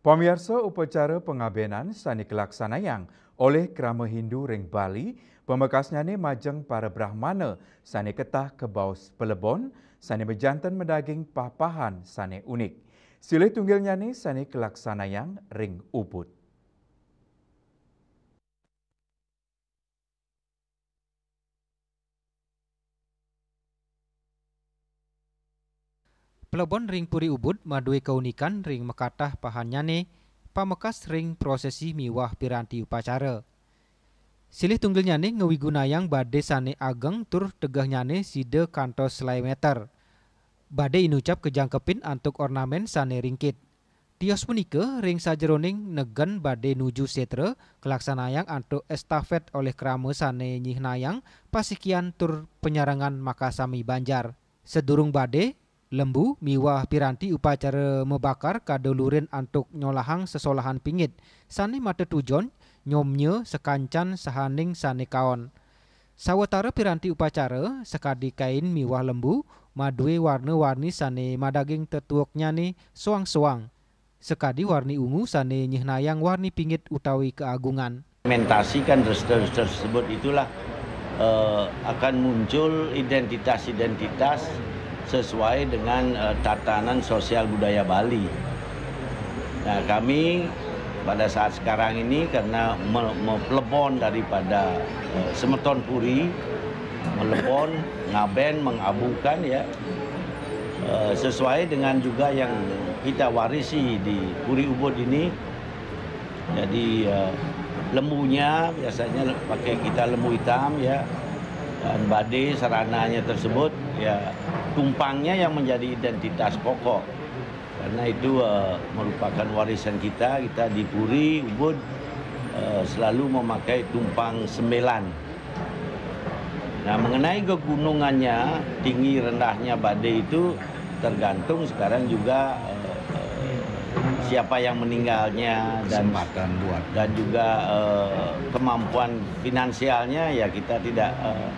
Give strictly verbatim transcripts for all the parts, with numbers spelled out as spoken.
Pamiarsa, upacara pangabenan sane kalaksanayang olih krama Hindu ring Bali, pamekasnyane majeng para brahmana sane ketah kabaos plebon sane majanten madaging pah-pahan sane unik. Silih tunggilnyane sane kalaksanayang ring Ubud. Plebon ring Puri Ubud madue kaunikan ring makatah pahannyane, pamekas ring prosesi miwah piranti upacara. Silih tunggilnyane ngawigunayang bade sane ageng tur tegehnyane sida kantos selae meter. Bade inucap kajangkepin antuk ornamen sane ringkit. Tios punika ring sajeroning negen bade nuju setra, kalaksanayang antuk estafet olih krama sane nyihnayang pasikian tur panyarengan makasami banjar. Sadurung bade, lembu miwah piranti upacara mabakar kada lurin antuk nyolahang sesolahan pingit, sane matetujon nyomnya sakancan sahaning sane kaon. Sawatara piranti upacara, sakadi kain miwah lembu, madue warna-warni sane madaging tetueknyane soang-soang. Sakadi warni ungu sane nyihnayang warni pingit utawi kaagungan. Implementasikan ter-, ter-, tersebut itulah, eh, akan muncul identitas-identitas sesuai dengan, eh, tatanan sosial budaya Bali. Nah, kami pada saat sekarang ini karena me-, me-, plebon daripada, eh, semeton Puri, melebon, ngaben, mengabukan, ya, eh, sesuai dengan juga yang kita warisi di Puri Ubud ini. Jadi, eh, lembunya biasanya le-, pakai kita lembu hitam, ya, dan bade sarananya tersebut, ya, tumpangnya yang menjadi identitas pokok. Karena itu, eh, merupakan warisan kita, kita di Puri Ubud, eh, selalu memakai tumpang sembilan. Nah, mengenai kegunungannya, tinggi rendahnya bade itu tergantung sekarang juga, eh, siapa yang meninggalnya dan Kesempatan buat. dan juga, eh, kemampuan finansialnya, ya, kita tidak, eh,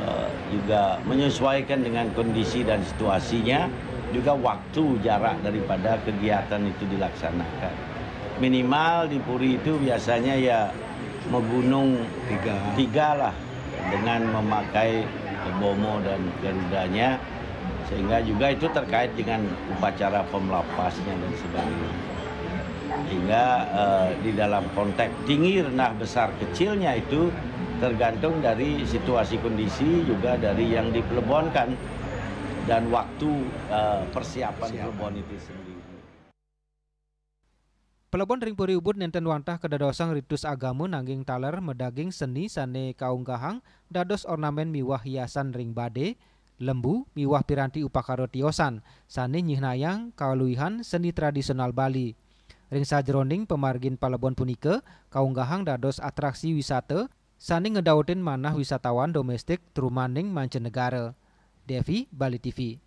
eh, juga menyesuaikan dengan kondisi dan situasinya, juga waktu jarak daripada kegiatan itu dilaksanakan. Minimal di Puri itu biasanya, ya, menggunung tiga. Tiga lah, dengan memakai Bomo dan Garudanya, sehingga juga itu terkait dengan upacara pemelapasnya dan sebagainya. Sehingga, eh, di dalam konteks tinggi, rendah, besar, kecilnya itu tergantung dari situasi kondisi, juga dari yang dipelebonkan dan waktu, eh, persiapan Siapan. Plebon itu sendiri. Plebon ring Puri Ubud nenten wantah kadadosang ritus agama, nanging taler madaging seni sane kaunggahang dados ornamen miwah hiasan ring bade, lembu miwah piranti upakara tiosan sane nyihnayang kaluihan seni tradisional Bali. Ring sajeroning pamargin palebon punika kaunggahang dados atraksi wisata sane ngedautin manah wisatawan domestik trumaning mancanegara. Devi, Bali T V.